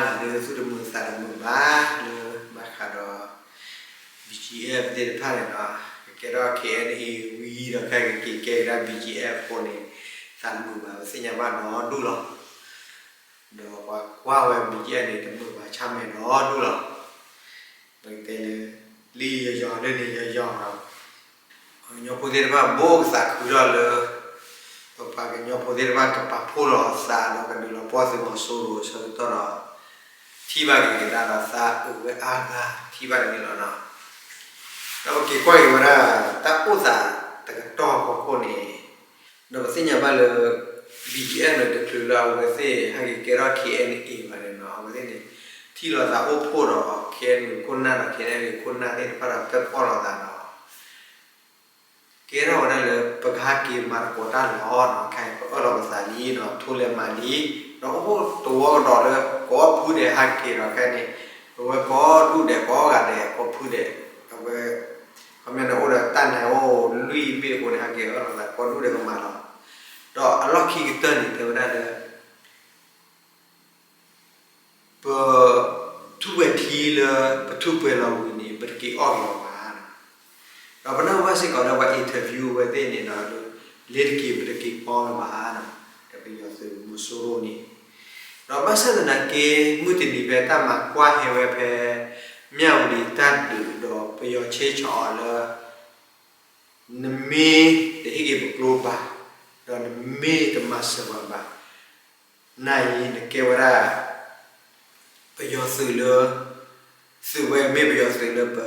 လၢသူၣ်တမုာ်သးတမုာ်ဘၣ်လၢ ဘၣ်ဃးဒီး BGF သ့ၣ်တဖၣ်န့ၣ်ဒီး ကကဲထီၣ် KNA ဝံၤဒီး ခဲကက့ၤကဲကဒါ BGF အဃိန့ၣ် သးတမုာ်ဘၣ် ပသ့ၣ်ညါဘၣ်ဒီဒူၣ်လီၤ. ဒီးပှၤကွၢ်ဝဲ BGF န့ၣ် တမုာ်ဘၣ်ဆၣ်မဲာ်ဒီဒူၣ်လီၤ. ပကတဲလၢ လံယယီၤဒ်န့ၣ်ယယီၤဒီး ကညီဖိသ့ၣ်တဖၣ်ဘိကသးခုထီၣ်လၢ ပပှၤကညီဖိသ့ၣ်တဖၣ်ကပာ်ဖှိၣ်လီၤသးဒီးကဒုးလီၤပှီၢ်သုးမီၤစိရိၤအဆၢကတီၢ်ဒီး ထံၣ်ဘၣ်က့ၤကဒါဒီးသးအုးဝဲအါဂၤထံၣ်ဘၣ်တန့ၣ်လီၤနီၤ. ဒီးပက့ၤကွၢ်က့ၤဝဲဒၣ် တၢ်အိၣ်သးတကတီၢ်ဖီခိၣ်န့ၣ် ဒီးပသ့ၣ်ညါဘၣ်လၢ BGF န့ၣ် တချုးလၢအဝဲသ့ၣ်ဟဲက့ၤကဲထီၣ် KNA ဘၣ်န့ၣ်နီၤ အဝဲသ့ၣ်န့ၣ် ထံၣ်လိာ်သးအိၣ်ဖှိၣ်ဒီး KNU ခိၣ်နၢ်ဒီး KNLA ခိၣ်နၢ်သ့ၣ်တဖၣ်ဒီးပၢၢ်ဖှိၣ်လိာ်သးဒီး ကဲထီၣ်ဝဲဒၣ်လၢ ပကဟဲက့ၤမၤသကိးတၢ်လီၤနီၤ ခဲအံၤပအၢၣ်လီၤပသးလံဒီး ထိလဲၤမၤလံ ဒီးအိၣ်ဖှိၣ်တဝီကဒီးလၢ ကိးဖုဒဲးဟဲက့ၤဒီးခဲန့ၣ် အဝဲကိးဒူၣ်ဒဲးကိးဂၤဒဲး ကိးဖုဒဲး အဝဲ ခီပညီန့ၣ်အိၣ်ဒီးတၢ်နဲၣ်အိၣ်လွံၢ်ဘ့ၣ်အဃိန့ၣ် ဟဲက့ၤအၢၣ်လီၤသးကိးဒူၣ်ဒဲးကမၤလီၤ. ဒီးအလီၢ်ခံကတၢၢ်န့ၣ် တဲဝဲဒၣ်လၢ ပ ထူးပှဲၤထံလၢ ပထူးပှဲၤလီၤဝံၤန့ၣ် ပတက့ၤအီၣ်က့ၤလီၤဘၣ်နီၤ. ဒီးပနၢ်ဟူဘၣ်စ့ၢ်ကီးလၢပှၤ interview အဝဲသ့ၣ်န့ၣ်ဒီး လ့ၤတက့ၤ ပတက့ၤအီၣ်လီၤဘၣ်နီၤ ဒီးပယီၤသုးမီၤစိရိၤန့ၣ် ဒီးဘၣ်ဆၣ်သနာ်က့ မုၢ်တနံၤဖဲတၢ်မၤကွၢ်ဟဲဝဲဖဲ မၠၣ်ဝတံၤတၢ်ဒုးဒီးပယီၤဆ့ဆီၣ်အီၤလၢ နမ့ၢ်တဟ့ၣ်က့ၤပကျိဘၣ် ဒီးနမ့ၢ်တမၤစၢၤပှၤဘၣ် နၤအံၤနကဲဝဲဒၣ် ပယီၤသုးလၢ သုးဝဲမ့ၢ်ပယီၤသုးလၢပ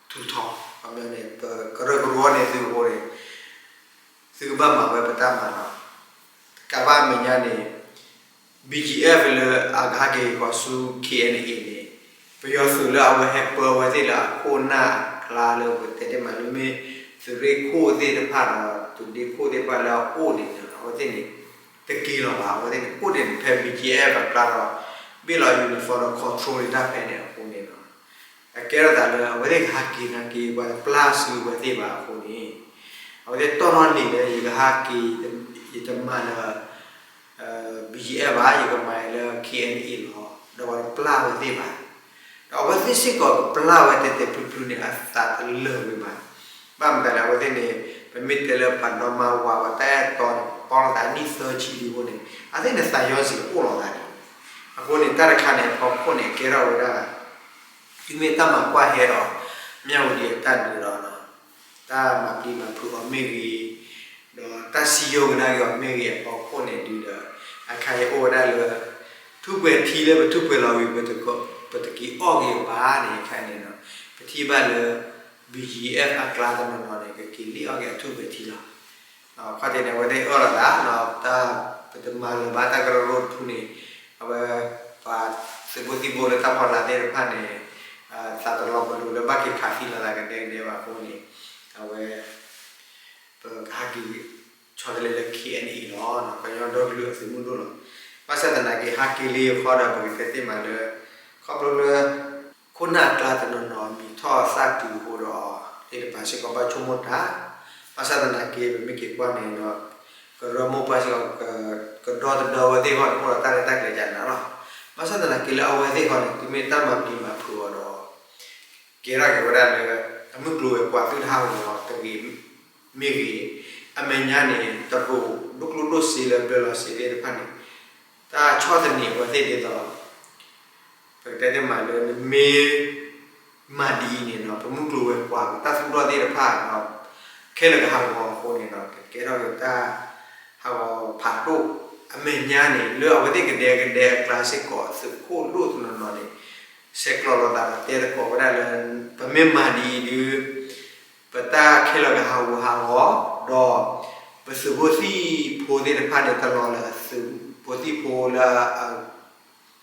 ထူးထီၣ် ခီပညီန့ၣ် ပကရၢကရိန့ၢ်သုအဃိန့ၣ် သုကဘၣ်မၤဝဲပတၢ်မၤလီၤ. တကးဘၣ်အမဲာ်ညါန့ၣ် BGF လၢအကဟဲက့ၤဃီၤဆူ KNA န့ၣ် ပယီၤသုးလၢအဝဲဟဲပၢဝဲသ့ၣ်လၢအခိၣ်နၢ်အကျါလၢပကတဲတ့ၢ်မးလၢမ့ၢ် သုးရ့ၣ်ခိၣ်သ့ၣ်တဖၣ်ဒီး သုးဒ့ခိၣ်သ့ၣ်တဖၣ်လၢအအိၣ်န့ၣ် အဝဲသ့ၣ်န့ၣ် တက့ၤလီၤဘၣ် အဝဲသ့ၣ်န့ၣ် အိၣ်န့ၣ်ဖဲ BGF အကျါဒီး ဘ့ၣ်လီၤ uniform ဒီး control န့ၢ်တၢ်ဖဲန့ၣ်အဃိန့ၣ်လီၤ. အကဲထီၣ်သးလၢအဝဲသ့ၣ်ကဟးက့ၤနာ်က့ၤ ပှၤတပျၢ်ဆူအဝဲသ့ၣ်ဘၣ်အဃိန့ၣ် အဝဲသ့ၣ်တီၢ်ထီၣ်လံာ်လၢယကဟးက့ၤ ယတမၤလၢ BGF ဘၣ် ယကမၤလၢ KNA လီၤ ဒီးပှၤတပျၢ်ဝဲသ့ၣ်ဘၣ်. ဒီးအဝဲသ့ၣ်စ့ၢ်ကီးကပျၢ်ဝဲတဲတဲဖျုးဖျုးန့ၣ် အသးတလၢာ်ဝဲဘၣ်. ဘၣ်မတၤလဲၣ် အဝဲသ့ၣ်န့ၣ် ပမ့ၢ်တဲလၢပှၤဒီမါဝၤ ပှၤတၢ်အဲၣ်တီန့ၣ် ပီၢ်လိာ်သးနံၣ်သၢဆံလံအဃိန့ၣ် အသ့ၣ်န့ၣ်သးယီၤစံးအိၣ်လီၤသးန့ၣ် အဃိန့ၣ် တၢ်တခါန့ၣ် အဖီခိၣ်န့ၣ် ကဲထီၣ်ဝဲဒၣ် တုၤမ့ၢ်တၢ်မၤကွၢ်ဟဲဒီး မၠၣ်ဝတံၤအတၢ်ဒုးဒီး တၢ်မၤပျံၤမၤဖုးအီၤမ့ၢ်ဂ့ၤ, ဒီးတၢ်စံၣ်ညီၣ်ကဒါက့ၤအီၤမ့ၢ်ဂ့ၤအဖီခိၣ်န့ၣ်ဒုးဒီး အခါအံၤအိၣ်ဝဲဒၣ်လၢ ထူးပှဲၤထံလၢပထူးပှဲၤလီၤဝံၤ ပတက့ၤအီၣ်က့ၤအီၤဘၣ်န့ၣ် အခါအံၤန့ၣ်ဒီး ပထံၣ်ဘၣ်လၢ BGF အကျါတနီၤနီၤန့ၣ် ကက့ၤလံၣ်အီၣ်က့ၤအထူးပှဲၤထံလီၤ. ခီၣ်ထံးန့ၣ် အဝဲသ့ၣ်အၢၣ်လီၤသး တၢ်ပတမၤလၢၤဘၣ်တၢ်ကရၢကရိတဖုန့ၣ် အဝဲ ပှၤသုးဖိသံၣ်ဘိလၢတၢ်ဖီလာ်သ့ၣ်တဖၣ်န့ၣ် သးတလီၤပလိာ်လၢဘၣ်က့ၤခးသံလိာ်သးကဒဲကဒဲဘၣ်အဃိန့ၣ် အဝဲ ပကဟးက့ၤဆီတလဲလၢ KNA လီၤ. ကညီဒီကလုာ်အသုးမုၢ်ဒိၣ်လီၤ. ဘၣ်ဆၣ်သနာ်က့ ဟးက့ၤလံအဃိဒီး ပကတဲသ့မးလၢ ခီဖျိလၢ ခိၣ်နၢ်အကျါတနီၤနီၤ မံၤထီၣ်သၣ်တုၤအဃိဒီး သ့ၣ်တဖၣ်စ့ၢ်ကီးဘၣ်ဆိကမိၣ်တၢ်, ဘၣ်ဆၣ်သနာ်က့ ပမ့ၢ်က့ၤကွၢ်န့ၣ်ဒီး ကရၢမိၢ်ပှၢ်စ့ၢ်ကီး ကဒီသဒၢဝဲသ့ၣ်အဂီၢ်န့ၣ် အိၣ်ဒီးတၢ်ရဲၣ်တၢ်ကျဲၤကနၤလီၤ. ဘၣ်ဆၣ်သနာ်က့လၢအဝဲသ့ၣ်အဂီၢ်န့ၣ် တုၤမ့ၢ်တၢ်မၤပျံၤမၤဖုးအီၤဒီး ကဲထီၣ်က့ၤဝဲဒၣ်လၢ အမုၢ်ကျိၤဝဲၤကွာ်သုတဟးဂီၤတဂ့ၤမ့ၢ်ဂ့ၤ, အမဲာ်ညါန့ၣ် တရူးဒိၣ်ကျိၣ်ဒိၣ်စ့လၢဘျၢလီၤစ့သ့ၣ်တဖၣ်န့ၣ် တၢ်ဆီၣ်သနံးအဝဲသ့ၣ်ဒ်သိး ပကတဲသ့မးလၢ နမ့ၢ်မၤဒ်အံၤန့ၣ်ဒီး ပမုၢ်ကျိၤဝဲၤကွာ် ပတၢ်သူၣ်ထီၣ်သ့ၣ်တဖၣ်ဒီး ခဲလၢာ်ကဟးဂီၤအဃိန့ၣ်ဒီး ကကဲထီၣ်က့ၤတၢ်ဟးဂီၤဖးဒိၣ် အမဲာ်ညါန့ၣ် လၢအဝဲသ့ၣ်ကဒဲကဒဲအကျါစ့ၢ်ကီး သုးခိၣ်ဒိၣ်တနီၤနီၤန့ၣ် ဆဲးကျိးလိာ်သးဒီးတဲသကိးဝဲဒၣ်လၢ ပမ့ၢ်မၤဒ်အံၤဒုး ပတၢ်ခဲလၢာ်ကဟးဂီၤဟးဂီၤ ဒီး ပသုးဖိသံၣ်ဖိသ့ၣ်တဖၣ်န့ၣ် တလီၤလၢသုးဖိသံၣ်ဖိလၢ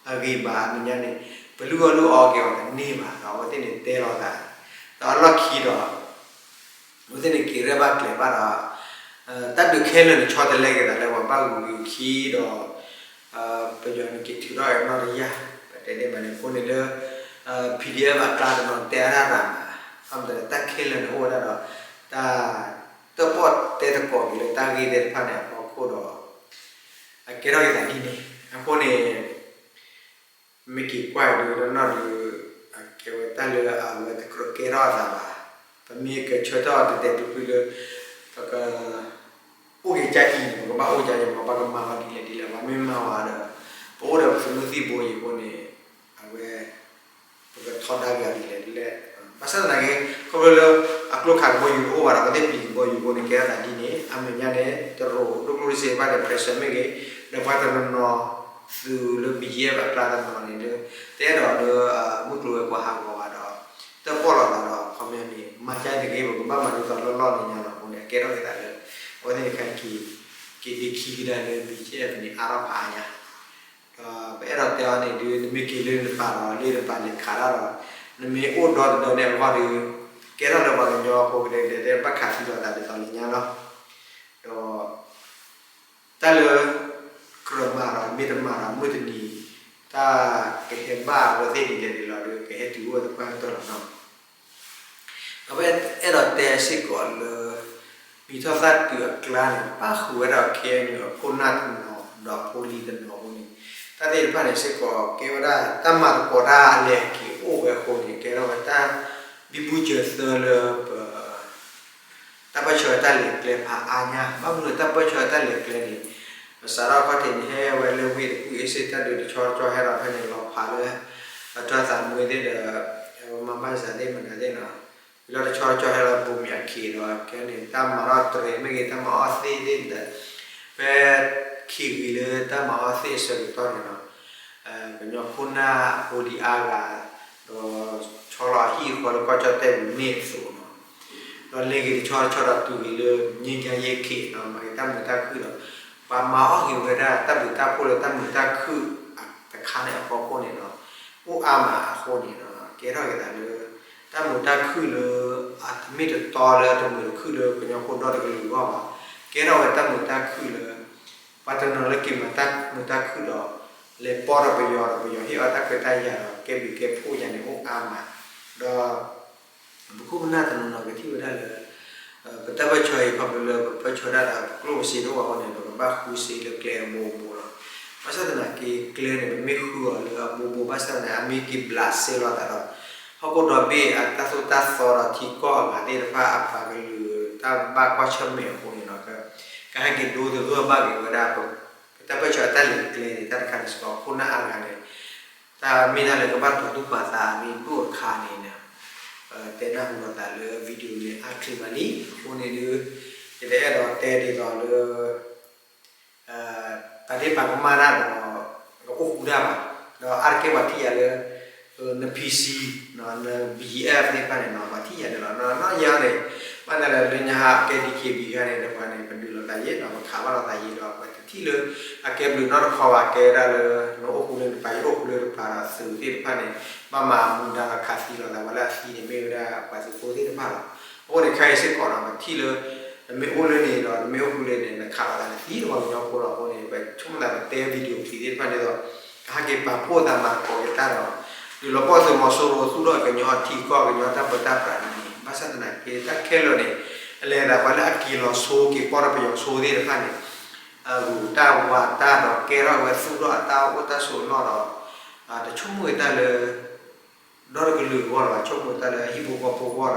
အဂ့ၤဘၣ်အမဲာ်ညါန့ၣ် ပလုၢ်အီၣ်လုၢ်အီက့ၤအီၤတန့ၢ်ဘၣ်ဒီး အဝဲသ့ၣ်န့ၣ်တဲလိာ်သး ဒီးအလီၢ်ခံဒီး အဝဲသ့ၣ်န့ၣ်က့ၤရဲၣ်ဘၣ်ကျဲၤဘၣ်ဒီး တၢ်ဒုးခဲလၢာ်န့ၣ် ဆီတလဲက့ၤသးလၢပှၤဘၣ်ဂုၤဂုၤခံဒီး ပယီၤန့ၣ်က့ၤထုးထီၣ်အနီၢ်တယၢ် ပတဲဒ်မးန့ၣ် အဃိန့ၣ်လၢ PDF အကျါတနီၤတဲအါဒၣ်ရၤမး ဘၣ်မတၤလဲၣ် တၢ်ခဲလၢာ်န့ၣ်အိၣ်ဝဲဒၣ်ဒီး တၢ်တၢၣ်ပီၣ်တဲသကိးက့ၤလၢတၢ်ဂ့ၢ်သ့ၣ်တဖၣ်န့ၣ်အဖီခိၣ်ဒီး အကဲထီၣ်က့ၤသးဒ်န့ၣ် အဃိန့ၣ် မ့ၢ်က့ၤကွၢ်ဒုးနီၢ်နီၢ်ဒုး အကဲဝဲတၢ်လၢအဝဲတကြၢးကဲထီၣ်အသးဘၣ်. ပမ့ၢ်ကဆၢထၢၣ်အီၤတဲာ်တဲာ်ဖျုးဖျုးလၢ ပက အိၣ်က့ၤကၢအံၤန့ၣ် ပကဘၣ်အိၣ်ကၢအံၤမး ပကမၤအီၤဒ်လဲၣ်ဒ်လဲၣ် ပှၤမ့ၢ်မၤဝဲဒီး ပအိၣ်ဒီးပသုးမုၢ်သံၣ်ဘိအံၤအဃိန့ၣ် အဝဲ ပကထီဒါက့ၤအီၤဒ်လဲၣ်ဒ်လဲၣ်. ဘၣ်ဆၣ်သနာ်က့ ခီဖျိလၢ အကျိခးကဘီယူၤတအိၣ်ဘၣ်ဒီး အဝဲသ့ၣ်ပျံၤကဘီယူၤအဃိန့ၣ် ကဲထီၣ်သးဒ်န့ၣ် အမဲာ်ညါန့ၣ် တရူးဒိၣ်ကျိၣ်စ့ဘၣ်န့ၣ် pressure မ့ၢ်ဂ့ၤ ဒီးပှၤတနီၤနီၤ သုးလၢ ဘီယဲၢ် ဘၣ်ကျါတနီၤန့ၣ်လၢ တအဲၣ်ဒိးလၢ မုၢ်ကျိၤဝဲၤကွာ်ဟးဂီၤဘၣ်ဒီး တၢၣ်ပီၣ်လိာ်သးဒီး ခီပညီန့ၣ် မၤကၢ်တဂ့ၤ ပကဘၣ်မၤဒ်သိးလီၢ်လီၢ်လၢညါလီၤအဃိန့ၣ် အကဲထီၣ်က့ၤသးလၢ အဝဲသ့ၣ်န့ၣ်ခါ က့ၤဒ့ခံကဒါလၢ ဘီယဲၢ် န့ၣ် အါထီၣ်ဖးအါညါ ဒီးပအဲၣ်ဒိးတဲအီၤန့ၣ်ဒုး နမ့ၢ်က့ၤလၢနပၤဒီး လၢနပၤလဲၤခးတၢ်ဒီး နမ့ၢ်အိၣ်ဒီသဒၢန့ၣ်အဂီၢ်ဒီး ကဲထီၣ်လၢပှၤကညီဖိကဒဲကဒဲ ဘၣ်ခးသံလိာ်သးဒ်သိးလၢညါလီၤ. ဒီး တၢ်လၢ ကြၢးမၤဒီးမ့ၢ်တမၤဒီး မုၢ်တနံၤ တၢ်ကဟဲဘၣ်အဝဲသ့ၣ်ဒ်လဲၣ်ဒ်လဲၣ်ဒီး ကဟဲတုၤအိၣ်ဝဲသပှၢ်ကတၢၢ်လီၤနီၤ. ဒီးပအဲၣ်ဒိးတဲစ့ၢ်ကီးလၢ မံၤထီၣ်သၣ်တုၤအကျါန့ၣ် ပၣ်ဃုာ်ဝဲဒၣ် KNU အခိၣ်နၢ်တနီၤ ဒီးအဖိလံၤတနီၤအဃိန့ၣ် တၢ်သ့ၣ်တဖၣ်န့ၣ်စ့ၢ်ကီး ကဲဝဲဒၣ်တၢ်မၤသကိးတၢ်အလဲၤက့ၤအိၣ်ဝဲအဃိန့ၣ် ကဲထီၣ်ဝဲတၢ်ဘံဘူစၢၤသၢလၢပ တၢ်ပၢၢ်ဆၢတၢ်လဲၤကျဲဖးအါညါ ဘၣ်မနုၤတၢ်ပၢၢ်ဆၢတၢ်လဲၤကျဲန့ၣ် ပစးထီၣ်ခီၣ်ထံးန့ၣ် ဟဲဝဲလၢဝ့ၢ်တကူၣ်အ့စ့ၣ် တၢ်ဒုးတဆီတဆီဟဲဒီးဖဲန့ၣ် လီၤဖးလၢ အတၢ်သးမွ့သ့ၣ်ဒီး မၤဘၣ်စၢ်သ့ၣ်မနုၤသ့ၣ်နီၤ ဝံၤလီၤတဆီတဆီဟဲလီၤဘိးမံၤအခံးဒီး ကဲန့ၣ် တၢ်မၤထီၣ်တြဲၤမ့ၢ်ဂ့ၤ တၢ်မၤအီၣ်သ့ၣ်သ့ၣ်ဒီး ဖဲခံဂံၤလၢတၢ်မၤအီၣ်သ့ၣ်အဆၢကတီၢ်န့ၣ်နီၤ ကညီခိၣ်နၢ်အဖိလံၤအါဂၤ ဒီးဆီလီၤအဟံၣ်အဃီလၢကီၢ်ကၠီၣ်တဲၣ်ပူၤန့ၣ်အသိးနီၤ ဒီးလဲၤက့ၤတဆီတဆီဒီးတုၤက့ၤလၢ ငြိမ်းချမ်းရေး ခံးနီၤ မၤက့ၤတၢ်မုာ်တၢ်ခုၣ်ဒီး ပှၤမၤအီၣ်က့ၤဝဲဒၣ်တၢ်ဘုးတၢ်ဖှိၣ်လၢတၢ်မုာ်တၢ်ခုၣ်တခါန့ၣ်အဖီခိၣ်န့ၣ်နီၤ အိၣ်အါမးအဃိန့ၣ်နီၤ ကဲထီၣ်က့ၤသးလၢ တၢ်မုာ်တၢ်ခုၣ်လၢ အတမ့ၢ်တတီလၢအတမုာ်တခုၣ်လၢကညီဖိဒီတကလုာ်အဂီၢ်ဘၣ် ကဲထီၣ်ဝဲတၢ်မုာ်တၢ်ခုၣ်လၢ ပှၤတနီၤလၢက့ၤမၤတၢ်မုာ်တၢ်ခုၣ်ဒီး လဲၤပိာ်ဒီးပယီၤဒီးပယီၤဟ့ၣ်အီၤတၢ်ခွဲးတၢ်ယာ်ဒီးကဲဘျုးကဲဖှိၣ်ယၤန့ၣ်အိၣ်အါမး ဒီး ပခိၣ်ပနၢ်တနီၤနီၤကထံၣ်ဝဲဒၣ်လၢ ပတၢ်ပၢၢ်ဆၢအံၤခီဖျိလၢပပၢၢ်ဆၢဒၣ်ဒီးပကျိၣ်ပစ့တအိၣ်ဘၣ်အဃိန့ၣ် ပကဘၣ်ဃုစ့လၢကျဲအဘိအဘိလီၤ. ဘၣ်ဆၣ်သနာ်က့ကျဲန့ၣ် ပမ့ၢ်ဃုအီၤလၢအဘိအဘိ ဘၣ်ဆၣ်သနာ်က့ အမ့ၢ်က့ၤဘျးစဲလီၤသးဒီး ဟီၣ်ခိၣ်ဒီဘ့ၣ်အတၢ်သိၣ်တၢ်သီဒီးထံကီၢ်အဂၤသ့ၣ်တဖၣ်အပှၤကလုာ်တၢ်ဘၣ်ကွၢ်ဆၢၣ်မဲာ်အဃိန့ၣ်နီၤ ကဟဲက့ၤဒိသဂၢၢ်ဘၣ်က့ၤဝဲဒၣ် ပတၢ်ပၢၢ်ဆၢအတၢ်လဲၤကျဲန့ၣ် တၢ်တခါန့ၣ်စ့ၢ်ကီး ခိၣ်နၢ်အါဂၤန့ၣ် တၢ်မ့ၢ်တၢ်လၢကဘၣ်တီၤသူၣ်ပာ်သးအဂ့ၢ်ဒိၣ်တခါန့ၣ် တဲနၢ်ဟူလိာ်သးလၢ video န့ၣ် အါချ့မးလံ. အဃိန့ၣ်ဒုး ယတအဲၣ်ဒိးတဲဒ်သိးလၢ ပာ်ဒ့ၣ်ပာ်ကမၣ်တၢ်ဒီး ကအိၣ်ဃူတၢ်ဘၣ်. ဒီးအါတက့ၢ်ပှၤထံၣ်ယၤလၢ န PC န BGF သ့ၣ်တဖၣ်န့ၣ်နီၤ ပှၤထံၣ်ယၤန့ၣ်လီၤ. နီၢ်ယဲန့ၣ် ဘၣ်နၤလၢလၢညါဟးကဲ DKBA ခါန့ၣ် ဒီးပှၤန့ၣ် ပဒုးလိာ်သးယဲၢ်နီၤ ပခးဘၣ်လိာ်သးယဲၢ်ဒီး ပှၤတထံၣ်လၢ အကဲဘျုးနီတခီဘၣ် ကဲဝဲဒၣ်လၢ နအိၣ်ဃူလၢနပၤ ယအိၣ်ဃူလၢနပၤဒီးသုးသ့ၣ်တဖၣ်န့ၣ် ဘၣ်မၤမူဒါဒီးခးသံလိာ်သး ပှၤလၢအသံန့ၣ်မ့ၢ်ဝဲဒၣ်ပှၤသုးဖိသ့ၣ်တဖၣ်လီၤ. အဃိန့ၣ် ခဲအံၤစ့ၢ်ကီးနီၤ ပထံၣ်လၢ နမ့ၢ်အိၣ်လၢန့ၣ်ဒီး နမ့ၢ်အိၣ်ဃူလၢန့ၣ် နခးလိာ်သးန့ၣ် သံတပှၤကညီဖိလီၤ. အဃိန့ၣ် ပဆိကမိၣ်သးပတဲ video ပျံၤသ့ၣ်တဖၣ်ဒ်သိး ကဟဲက့ၤပာ်ဖှိၣ်သးမၤသကိးက့ၤတၢ်ဒီး ဒုးလီၤပှီၢ်သုးမီၤစိရိၤသူၣ်ထီၣ်ကညီထံကီၢ်ကညီတၢ်ပၢတၢ်ပြးန့ၣ် ဘၣ်ဆၣ်သနာ်က့ တၢ်ခဲလၢာ်န့ၣ် အလဲၤသးပှၤလၢအက့ၤလီၤဆိက့ၤပီၢ်ထီၣ်ပယီၤဆိသ့ၣ်တဖၣ်န့ၣ် ဂုၤတၢ်ဝါတၢ်ဒီးကဲထီၣ်ဝဲသူၣ်ထီၣ်အတၢ်အိၣ်တၢ်ဆိးအလီၢ်ဒီး တဆိကမိၣ်က့ၤတၢ်လၢ ဒီတကလုာ်အဂီၢ်လီၤ. ဆိကမိၣ်တၢ်လၢ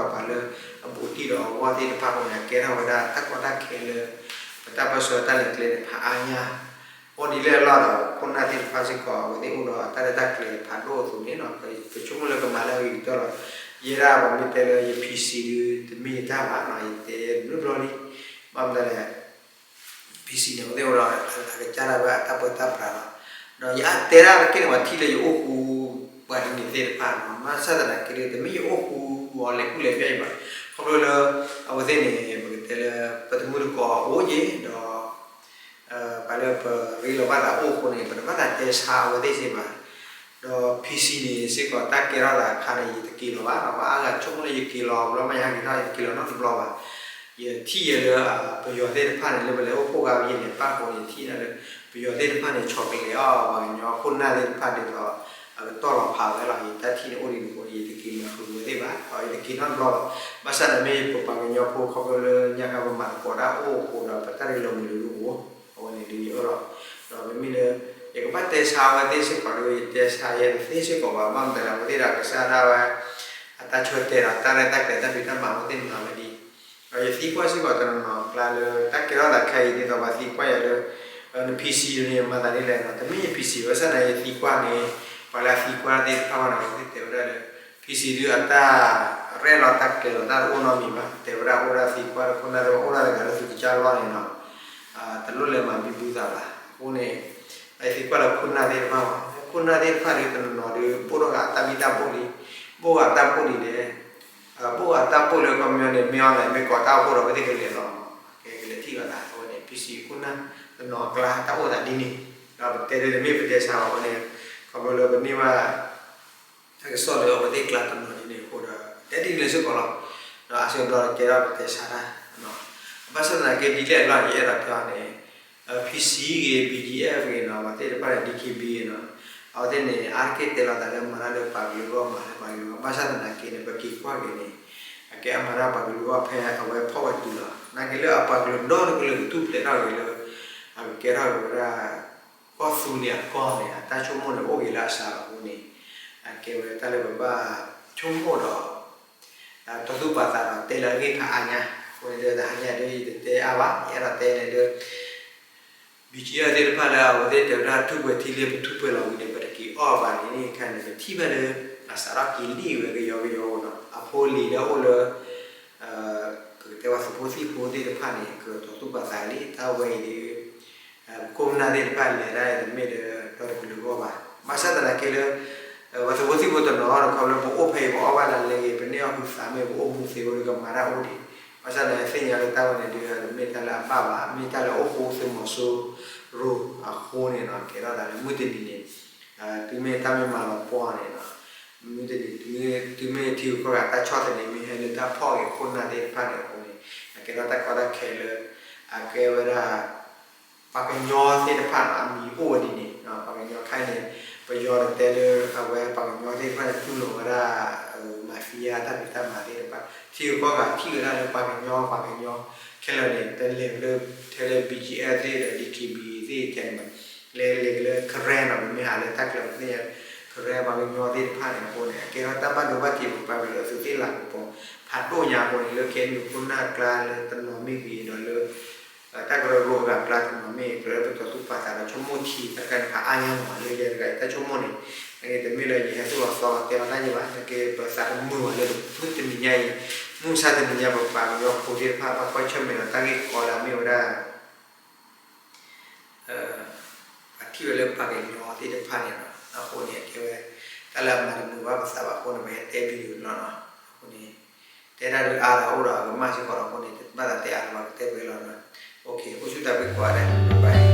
ဟံၣ်ဖိဃီဖိအဂီၢ်ဒီး ပှၤလၢအဘူးအတံၢ်ဒီးအဂီၢ်သ့ၣ်တဖၣ်အဃိန့ၣ် ကဲထီၣ်ဝဲဒၣ်တၢ်ကီတၢ်ခဲလၢ ပတၢ်ပၢၢ်ဆၢတၢ်လဲၤကျဲန့ၣ် ဖးအါညါ အဃိဒ်လဲၣ်အလီၢ်ဒီး ခိၣ်နၢ်သ့ၣ်တဖၣ်စ့ၢ်ကီး အဝဲသ့ၣ်အိၣ်ဒီးအတၢ်ရဲၣ်တၢ်ကျဲၤဖးဒိၣ်အသိးန့ၣ် ပဆိကမိၣ်လၢကမၤလၢအဂ့ၤကတၢၢ်လီၤ. ယဲဒၣ်ပှၤမ့ၢ်တဲလၢယ PC ဒုး တမ့ၢ်ယတၢ်ဘၣ်နီၤ ယတဲတဘျီဘျီလံ ဘၣ်မတၤလဲၣ် PC န့ၣ် အဝဲသ့ၣ်အိၣ်ဒီးအကစၢ်ဒၣ်ဝဲအတၢ်ပၢတၢ်ပြးလီၤ. ဒီးယအါတဲဒၣ်တက့ၢ်န့ၣ် ပှၤထံၣ်လၢယအိၣ်ဃူ ပှၤတနံၤသ့ၣ်တဖၣ်နီၤ ဘၣ်ဆၣ်သနာ်က့ဒီး တမ့ၢ်ယအိၣ်ဃူအီၤလဲၤကူၣ်လဲၤဖျဲၣ်အံၤဘၣ်. ခီဖျိလၢ အဝဲသ့ၣ်န့ၣ် ပကတဲလၢ ပတမုၢ်တကိးအိၣ်က့ၤဒီး ပှၤလၢပရ့လိာ်ဘၣ်သးအိၣ်အဃိန့ၣ် ပတဘၣ်သးတဲဆါအဝဲသ့ၣ်စ့ၢ်ဘၣ်. ဒီး PC န့ၣ်စ့ၢ်ကီး တၢ်ကဲထီၣ်သးအခါန့ၣ် ယတက့ၤလီၤဘၣ်နီၤ ပှၤအါဂၤဆိကမိၣ်လၢယက့ၤလီၤ ဘျီမ့ၢ်ယဟဲက့ၤထီၣ် ယတက့ၤလီၤနီတဘျီဘၣ်. ယထံၣ်ယဲလၢ ပယီၤသ့ၣ်တဖၣ်န့ၣ် လၢပလဲၤအိၣ်ဖှိၣ်ဂၤ ယလဲၤပၣ်ဃိန့ၣ် ယထံၣ်ဒၣ်လၢ ပယီၤသ့ၣ်တဖၣ်န့ၣ် ဆီၣ်ကလဲာ်အီၤ ပှၤကညီခိၣ်နၢ်သ့ၣ်တဖၣ်ဒ်သိး အကတီၢ်လီၤဖးဝဲလီၤ. ယတၢ်ထံၣ်န့ၣ်အိၣ်ဒ်န့ၣ်အဃိန့ၣ် ယတက့ၤမၤဃုာ်ဝဲသ့ၣ်ဘၣ် ဒီးယတက့ၤနီတဘျီဘၣ်. ဘၣ်ဆၣ်သနာ်က့ ပပှၤကညီဖိခီဖျိလၢညါခါပမၤသကိးတၢ်အိၣ်အဃိဒီး ပတၢ်ရ့လိာ်မုာ်လိာ်ဒိၣ်အိၣ် အဝဲန့ၣ်ဒ်ယအိၣ်လီၤ. ဒီးပမ့ၢ်လၢ ယကဘၣ်တဲဆါအဝဲသ့ၣ်စ့ၢ်ကီးဒီး ယတဲဆါယဲတသ့စ့ၢ်ကီးဘၣ်, ဘၣ်မတၤလဲၣ် အဝဲသ့ၣ်ဒီးကစၢ်ဒၣ်ဝဲ အတၢ်ဆၢတဲာ်ဒီးတၢ်ရဲၣ်တၢ်ကျဲၤတၢ်ဖံးတၢ်မၤအဝဲသ့ၣ်မၤဝဲဒ်အံၤ, ဒီးယသံကွၢ်စ့ၢ်ကီးတနီၤနီၤအကျါလၢ တၢ်ကဲထီၣ်သးခဲအံၤဒ်သိးပှၤသံကွၢ်ယၤလၢ န PC န့ၣ် မၤသးဒ်လဲၣ်နီၤ, တမ့ၢ်ယ PC ဘၣ်ဆၣ်သနာ်က့ယသံကွၢ်န့ၣ် ပှၤလၢအသံကွၢ်သ့ၣ်တဖၣ်ဘၣ်နီၤ အဝဲသ့ၣ်တဲဝဲဒၣ်လၢ PC ဒုးအတၢ်ရဲၣ်လီၤတၢ်ကျဲၤလီၤတၢ်တအိၣ်နီတမံၤဘၣ်, တဲဝဲဒၣ်အိၣ်ဒၣ်သံကွၢ်ဒီးခိၣ်နၢ်သ့ၣ်တဖၣ် အိၣ်ဒၣ်တဂၤလၢသုကစၢ်လီၢ်န့ၣ်နီၤ တလိၣ်လဲၤမၤဘံဘူသးဘၣ်. အဃိန့ၣ် ယသံကွၢ်လၢခိၣ်နၢ်သ့ၣ်တဖၣ်ဘၣ်, ခိၣ်နၢ်သ့ၣ်တဖၣ်ဒီးတနီၤနီၤဒီး ဘိၣ်ထီၣ်ဃာ်အတၢ်ဘံၣ်တၢ်ဘိၣ်လံ, ဘိၣ်ဃာ်တၢ်ဘိၣ်လံဒီး ဘိၣ်ဃာ်တၢ်ဘိၣ်လၢခီပညီန့ၣ် မ့ၢ်အီၤလဲၣ် မ့ၢ်ကိးတၢ်အိၣ်ဖှိၣ်ဒီးအဝဲသ့ၣ်ကလဲၤလီၤ, ကဲကလဲၤထံၣ်လိာ်သးအဝဲန့ၣ် PC ခိၣ်နၢ်တနီၤအကျါတၢ်အိၣ်သးဒ်န့ၣ်, ဒီးပတဲဒ်န့ၣ်မ့ၢ်ပတဲဆါအီၤအဃိန့ၣ် ခီဖျိလၢပန့ၢ်ဘၣ် တၢ်ကစီၣ်လၢအဝဲသ့ၣ်ကျါတနီၤဒ်န့ၣ်အဃိဒီး တဲဒ်န့ၣ်စ့ၢ်ကီးလီၤ. ဒီးအဆၢကတီၢ်ကဲထီၣ်ပတဲဆါတၢ်, ဘၣ်ဆၣ်သနာ်က့ဒ်လဲၣ်အလီၢ်ယအဲၣ်ဒိးတဲအီၤန့ၣ် PC ဂ့ၤ BGF ဂ့ၤနီၤ အဝဲသ့ၣ်တဖၣ်န့ၣ် DKBA နီၤ, အဝဲသ့ၣ်န့ၣ် အါတက့ၢ်တဲလီၤသးလၢမၤတၢ်လၢပှၤကလုာ်အဂီၢ် မၤလၢပှၤကလုာ်အဂီၢ်, ဘၣ်ဆၣ်သနာ်က့န့ၣ် ပက့ၤကွၢ်က့ၤန့ၣ် အကဲအမၤတၢ်ပှၤကလုာ်အဂီၢ်ဖဲအဝဲဖီၣ်ဝဲတုၤလီၤ. သနာ်က့လၢအပှၤကလုာ်ဒီတကလုာ်ကထူၣ်ဖျဲးထီၣ်က့ၤလၢ အကကဲထီၣ်က့ၤဝဲဒၣ် ကီၢ်သူလ့ၤအကီၢ်န့ၣ် အတၢ်ဆိကမိၣ်န့ၣ် အိၣ်ဂ့ၤလၢအစှၤလီၤအဃိန့ၣ် အကဲဝဲတၢ်လၢပဘၣ်ဆိကမိၣ်ဒီး တီၤသူၣ်ပာ်သးဒီးတဲလၢအဂ့ၢ်ဖးအါညါ, အဃိန့ၣ်ဒီးတဟါညါဒီး ယတတဲအါဘၣ်, ယအဲၣ်ဒိးတဲန့ၣ်ဒီး BGF သ့ၣ်တဖၣ်လၢအဝဲသ့ၣ်တဲဝဲဒၣ်ထူၣ်ပှဲၤထံလံ ပထူၣ်ပှဲၤလီၤဝံၤန့ၣ် ပတက့ၤအီၣ်ဘၣ်န့ၣ် ခါန့ၣ် ပထံၣ်ဘၣ်လၢ အစးထီၣ်က့ၤလံဝဲကယီကယီနီၤ, အဖိလံၤလၢအိၣ်လၢ ပကတဲပှၤသုးဖိသံၣ်ဖိသ့ၣ်တဖၣ်န့ၣ် ကတီၤသူၣ်ပာ်သးလံ, တၢ်ဝဲအံၤဒီး ပခိၣ်ပနၢ်သ့ၣ်တဖၣ်လဲၤဒၣ်အံၤတမ့ၢ်ဒီး ဒီတကလုာ်အဂီၢ်ဘၣ်. ဘၣ်ဆၣ်သနာ်က့လၢ ပှၤသုးဖိသံၣ်ဖိတနီၤဒီး ခီဖျိပအိၣ်ဖဲအံၤ ပအီၣ်ဘၣ်ဒၣ်လဲာ်ဂ့ၤ ပန့ၢ်အီၣ်ဟုးသးမ့ၢ် ပအိၣ်မူသ့ဝဲဒီးကမၤတၢ်အိၣ်ဒံး, ဘၣ်ဆၣ်သနာ်က့သ့ၣ်ညါလၢတၢ်ဝဲန့ၣ်ဒီး တမ့ၢ်တၢ်လၢအဘၣ်ဘၣ်, မ့ၢ်တၢ်လၢအအိၣ်ဃိသုးမီၤစိရိၤအဃိန့ၣ်နီၤ, ကဲထီၣ်သးလၢမုၢ်တနံၤန့ၣ် တုၤမ့ၢ်တၢ်မ့ၢ်မၤလီၤပှီၢ်န့ၣ်နီၤ, မုၢ်တနံၤ တုၤမ့ၢ်ထံဂုၤကီၢ်ဂၤတၢ်ဆီၣ်သနံးမ့ၢ်ဟဲလၢတၢ်ဖီၣ်က့ၤခိၣ်နၢ်သ့ၣ်တဖၣ်န့ၣ်အဃိန့ၣ် အကဲထီၣ်တၢ်ကီတၢ်ခဲလၢ အကဲဝဲဒၣ် ပှၤကညီသ့ၣ်တဖၣ်နီၤ အမံၤအိၣ်ဝဲဒ်န့ၣ်, ပှၤကညီခါအံၤန့ၣ် ပယီၤဒီးတဲလၢအဝဲပှၤကညီသ့ၣ်တဖၣ်န့ၣ် တူၢ်လိာ်ဝဲဒၣ် mafia တၢ်ဖံးတၢ်မၤသ့ၣ်တဖၣ် ထံဂုၤကီၢ်ဂၤထံၣ်ဝဲဒၣ်လၢပှၤကညီ ပှၤကညီ ခဲလၢာ်န့ၣ် တလဲၤလၢ ထဲလၢ BGF သ့ၣ်ဒီး DKBA သ့ၣ်ကဲန့ၣ်ဘၣ်, လဲၤလဲၤက့ၤလၢ Karen နီၤ, ပမ့ၢ်ဟးလၢတၢ်ကျဲၤပသ့ၣ်ညါ Karen ပှၤကညီသ့ၣ်တဖၣ်န့ၣ်အဃိန့ၣ် အကဲထီၣ်တၢ်ဘၣ်ဒိဘၣ်ထံးပပှၤကလုာ်အသုးသ့ၣ်လၤကပီၤ ဖးဒိၣ်ညါအဃိန့ၣ် လၢ KNU ခိၣ်နၢ်ကျါလၢတနီၤမ့ၢ်ဂ့ၤဒီးလၢ တၢ်ကရၢကရိအဂၤအကျါတနီၤမ့ၢ် ကြၢးလၢပတီၤသူၣ်ပာ်သးဒီးဆိကမိၣ်ထံတၢ်တခါန့ၣ် ဖးအါညါမး လၢယဲတဂၤအံၤတၢ်ဆိကမိၣ်န့ၣ် နက့တမ့ၢ်လၢယဟဲသူၣ်လီၤသီလီၤတဲလီၤတၢ်ယဲဘၣ် နက့ပသးတမုာ်ဘၣ်လၢမုၢ်တနံၤညါအံၤ မုၢ်မဆါတနံၤညါ ပပှၤကညီဖိသ့ၣ်တဖၣ် ဘၣ်ကွၢ်ဆၢၣ်မဲာ်ဒီးတၢ်ဂ့ၢ်ကီလၢအမ့ၢ်ဝဲဒၣ် ပထံၣ်ဝဲလၢပှၤကညီသ့ၣ်တဖၣ်န့ၣ်လီၤ. အဃိန့ၣ် အကဲဝဲ တၢ်လၢအမၤတမုာ်ဘၣ်ပသးဘၣ်အဃိန့ၣ် ပဟဲတဲ video လီၤနီၤ. အဃိန့ၣ် တဲတၢ်ဒုးအါဒီးအိၣ်ဒီးအကမၣ်စ့ၢ်ကီးလီၤ. အဃိန့ၣ် တဘၣ်သးတဲအါလၢၤဘၣ် ကတဲပှဲၤလီၤနီၤ. အိၣ်ဆူၣ်တၢ်ဘျုးကိးဂၤဒဲး bye bye.